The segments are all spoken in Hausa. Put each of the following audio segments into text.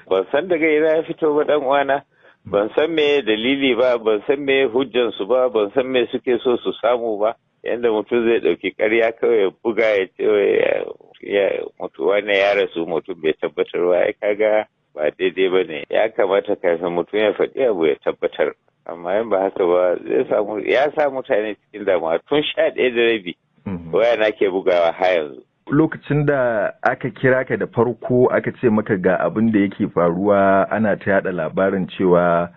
Ban san daga ina ya fito ba, dan uwana. Ban san me dalili ba, ban san me hujjansu ba, ban san me suke so su samu ba. Yanda mutum zai ɗauki ƙarya kawai ya buga ya ce ya mutu, wannan ya rasu, mutum bai tabbatar ba, ai kaga ba daidai ba ne. Ya kamata kafin mutum ya faɗi abu ya tabbatar. Amma in ba haka ba, zai samu ya sa mutane cikin damuwa. Tun 11:30 waya na ke bugawa har yanzu. Lokacin da aka kira ka da farko aka ce maka ga abin da yake faruwa, ana ta yada labarin cewa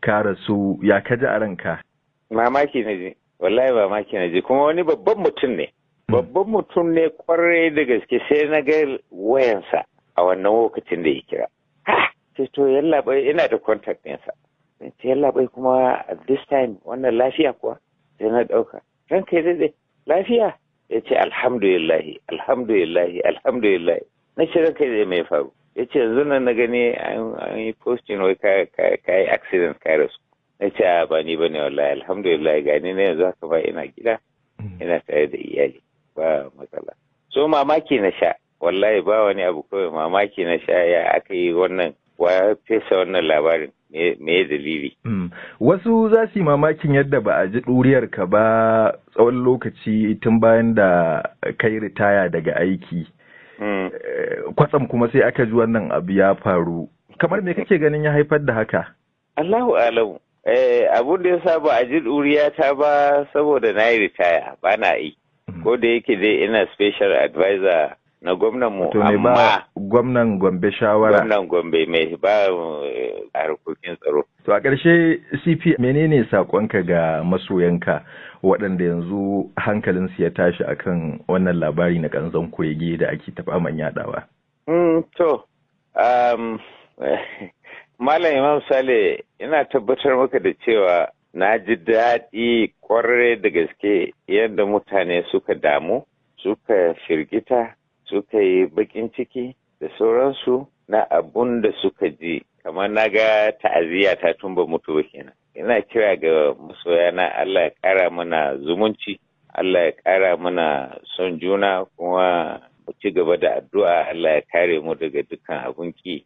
ka rasu, ya ka ji a ranka? Mamaki na ji, wallahi mamaki na ji. Kuma wani babban mutum ne, babban mutum ne kwarai da gaske. Sai na ga wayansa a wannan lokacin da ya kira. Ha, sai to yallaɓai, ina da contact ɗinsa. Ce, "Yallaɓai, kuma at this time wannan, lafiya kuwa?" Sai na ɗauka. "Ranka ya daɗe, lafiya?" Ya ce, "Alhamdulillahi, alhamdulillahi, alhamdulillahi." Na ce, "Ranka ya mai faru?" Ya ce, "Yanzu nan na gani an yi posting wai ka yi accident, ka rasu." Na ce, "A, ba ni ba ne wallahi, alhamdulillah, gani na yanzu haka ba ina gida, ina tare da iyali, ba matsala." So mamaki na sha wallahi, ba wani abu, kawai mamaki na sha. Ya aka yi wannan? Wa ya fesa wannan labarin? Me dalili? Wasu za su yi mamakin yadda ba a ji ɗuriyar ka ba tsawon lokaci tun bayan da kai ritaya daga aiki. Kwatsam kuma sai aka ji wannan abu ya faru. Kamar me kake ganin ya haifar da haka? Allahu alamu. Abun da ya sa ba a ji ɗuriya ta ba, saboda na yi ritaya, ba na aiki. Ko da yake dai ina special advisor na gwamnan mu. Amma ba gwamnan Gombe shawara. Gwamnan Gombe, mai ba harkokin tsaro. To a ƙarshe, CP, menene saƙonka ga masoyanka waɗanda yanzu hankalinsu ya tashi akan wannan labari na ƙanzon kurege da ake tafa man yaɗawa? To, Malam Imam Sale, ina tabbatar maka da cewa na ji daɗi ƙwarai da gaske yadda mutane suka damu, suka firgita, suka yi baƙin ciki da sauransu na abun da suka ji. Kamar na ga ta'aziyya ta tun ba mutu ba kenan. Ina kira ga masoyana, Allah ya ƙara mana zumunci, Allah ya ƙara mana son juna, kuma mu ci gaba da addu'a, Allah ya kare mu daga dukkan abun ki.